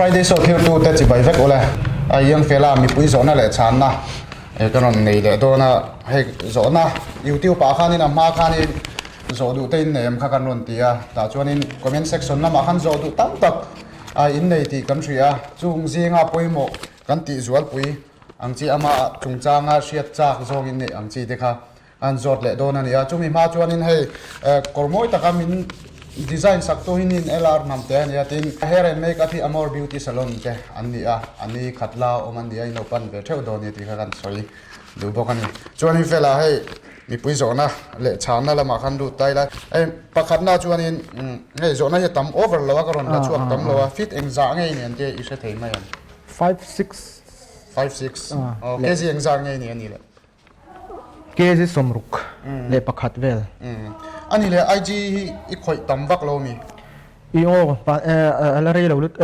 Friday show thiltute chibai vek ule. A iang fela mipui zawhna leh chhanna ka rawn nei leh dawn a, hei zawhna YouTube ah khanin a hma khanin zawh duh te in nei em kha kan rawn ti a, tah chuanin comment section lamah khan zawh duh tam tak a in nei tih kan hria a, chung zinga pawimawh kan tih zualpui ang chi ama chungchanga hriat chak zawngin neih ang chi te kha An zawt leh dawn a ni a, chumi hma chuanin hei kawr mawi taka min design sak tu hi nin LR hnam te a ni a, tin hair and make up hi Amor Beauty Salon te an ni a, a ni khat la awm an ni a, inlo pan ve theuh dawn a ni tih kha kan sawi duh bawk a ni. Chuanin fela hei mipui zawhna leh chhanna lamah khan lut ta ila, hei pakhatna chuanin hei zawhna hi a tam over lo a, ka rawn la chhuak tam lo a, fit engzah ngei ni an tia i hre thei mai ang? 5 6. 5 6 aw kg engzah ngei ni a nih le? Kg 61 vel. A ni le, IG hi i khawih tam vak lo mi? I aw, a la rei lo lut.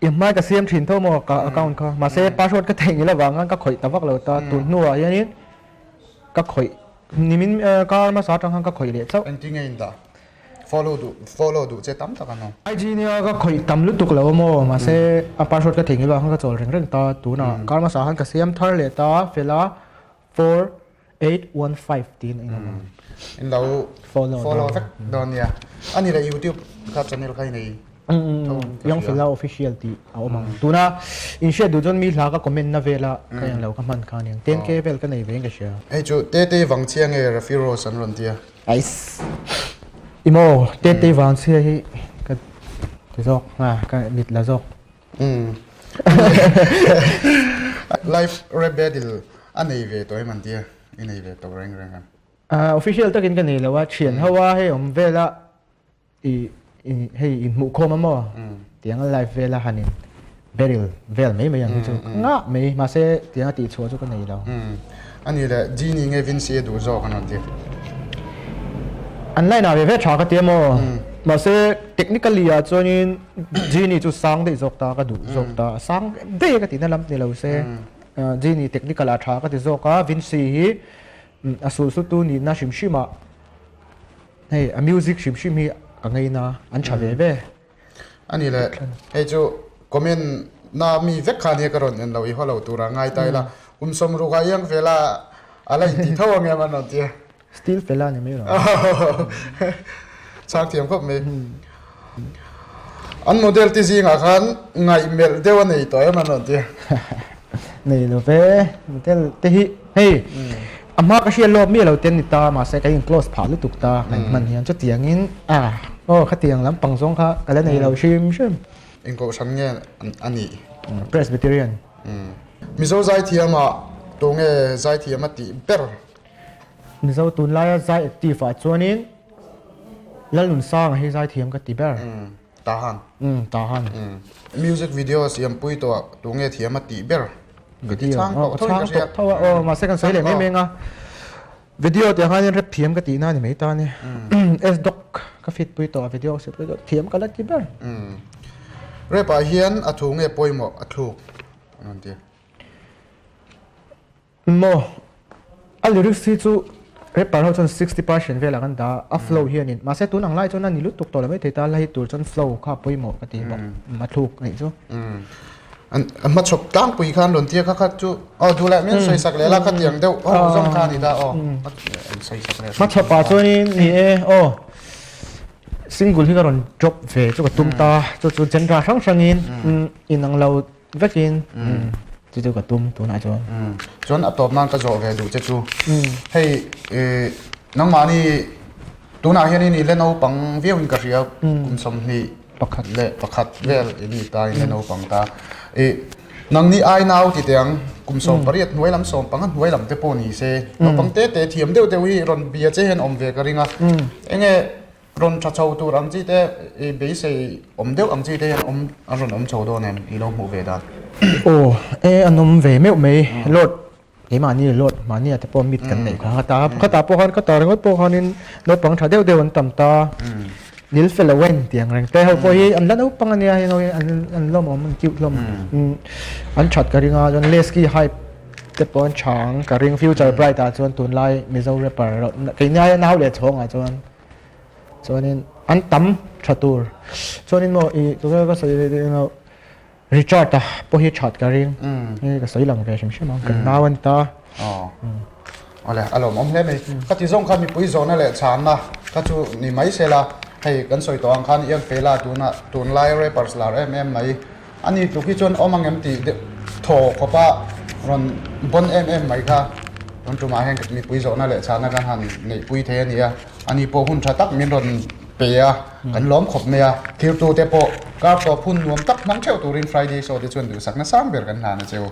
I hmai ka siam thin tho maw ka account kha. Mahse password ka theih ngil avang khan ka khawih ta vak lo ta. Tun hnuah hianin ka khawih nimin kar hmasa atang khan ka khawih leh chauh. Engtin nge in dah? Follow duh follow duh che tam tak an awm. IG nia ka khawih tam lutuk lo a maw mahse a password ka theihnghilh vang khan ka chawl reng reng ta tunah kar hmasa khan ka siam thar leh ta fela 4815 tiin a inawm ang. In lo follow vek dawn nia. A ni leh YouTube kha channel kha i nei tho ang ka Young hria. Fela official tih a awm ang. Tuna in hriat duh chuan mi hla ka comment na vela ka eng lo ka hman kha aniang 10k vel ka nei ve in ka hria. Hei chu Tete Vangchhia nge Rafi Rose an rawn tia. Ais. Imo te te vang chhia hi ka ti zawk a ka mit la zawk. Live rap battle a nei ve tawh em an tia i nei ve tawh reng reng em? Official takin ka nei lo a thian ho a hei awm vela i hei inhmuhkhawm a maw tiang a live vela han in battle vel mai mai ang hi chu ngah mai mahse tiang a tihchhuah chu ka nei lo. Ani le Genie nge Vincy a duh zawk an rawn ti. An line ah ve ve tha ka ti a maw mahse technically ah chuanin Genie chu sang daih zawk ta ka duh zawk ta a sang daih ka tihna lam ni lo se Genie technical ah tha ka ti zawk a Vincy hi a sulsutu nihna hrim hrim ah Hei a music hrim hrim hi ka ngeina an tha ve ve. Ani le hei chu comment na mi vek kha nia ka rawn en lo i haw lo tura ngai ta ila kum 60 ah iang vela ala inti tho ang em an rawn tia. Steel fella ni mai lo. Chhang thiam khawp mai. An model te zingah khan ngaih melh deuh a nei tawh em an rawn tia. Nei lo ve model te hi hei a hma ka hriat lawk miah lo ten ni ta mahse ka in close phah lutuk ta kan hman hian chutiangin a aw khatiang lampang zawng kha ka la nei lo hrim hrim. Engkohhran nge a nih? Presbyterian. Mizo zaithiamah tunge zaithiam a tih ber? Mizo tunlaia zai active ah chuanin Lalnunsanga hi zaithiam ka ti ber. Tahan. Umm Tahan. Music video siampui tawh tunge thiam a tih ber? Ka ti chhang tawh tho in ka hria. Chhang tawh tho a aw mahse kan sawi leh mai mai ang a. Video tih ang hian rap thiam ka tih na ni mai ta ni. S-Doc ka fit pui tawh a video siampui tawh thiam ka la ti ber. Rap ah hian a thu nge pawimawh a thluk an rawn ti. Maw? A lyrics hi chu rapper ho chuan 60% velah kan dah a, a flow hianin. Mahse tun ang lai chuan a ni lutuk tawh lo mai thei ta, la hi tur chuan flow kha a pawimawh ka ti bawk, a thluk anih chu. A hmachhawp tlangpui khan rawn tia kha kha chu aw duh leh min sawisak leh la khatiang deuh aw zawng kha a ni ta aw sawisak leh. Hmachhawpah chuanin ni e aw single hi ka rawn drop ve chu ka tum ta, chu chu genre hrang hrangin inang lo Vekin chu chu ka tum tunah chuan. Chuan a tawp nan ka zawh ve duh che chu. Hei nangmahni tunah hian in i naupang viau in ka hria kum 21 leh pakhat vel in ni ta in le naupang ta. I nangni ai nau ti teh ang kum 18 hnuai lam 15 hnuai lam te pawh ni se naupang te te thiam deuh deuh hi rawn bia che hian awm ve ka ring a. Enge Rawn tha chho tur ang chi te i beisei awm deuh ang chi te hian awm an rawn awm chho dawn em i lo hmuh ve dan? Aw e an awm ve meuh mai Lord keimahni Lord mahnia te pawh mit kan neih kha kha ta kha ta pawh khan kha ta ringawt pawh khanin naupang tha deuh deuh an tam ta Nil Fellowen tih ang reng te ho pawh hi an la naupang ania hei an an lawmawm an cute hlawm an that ka ring a chuan Lesky hype te pawh an tha ang ka ring future bright ah chuan tunlai Mizo rapper keini aia nau leh chhawng ah chuan Chuanin an tam tha tur. Chuanin maw i tunge ka sawi ve eng lo. Richard-a pawh hi that ka ring. Hei ka sawi lang ve hrim hrim ang, kan nau a ni ta. Aw. Awle, a lawmawm hle mai. Ka ti zawng kha mipui zawhna leh chhanna kha chu ni mai se la, hei kan sawi tawh ang khan Ian Fela tuna tunlai rappers lar em em mai a ni tluk hi chuan awm ang em tih deuh thaw khawpa rawn bawn em em mai kha tun tumah hian mipui zawhna leh chhanna kan han neihpui thei a ni a, ani pawh hun tha tak min rawn pe a, kan lawm khawp mai a, thirtute pawh kar tawp hun nuam tak hmang theuh turin Friday show te chuan duhsakna sang ber kan hlan a che u.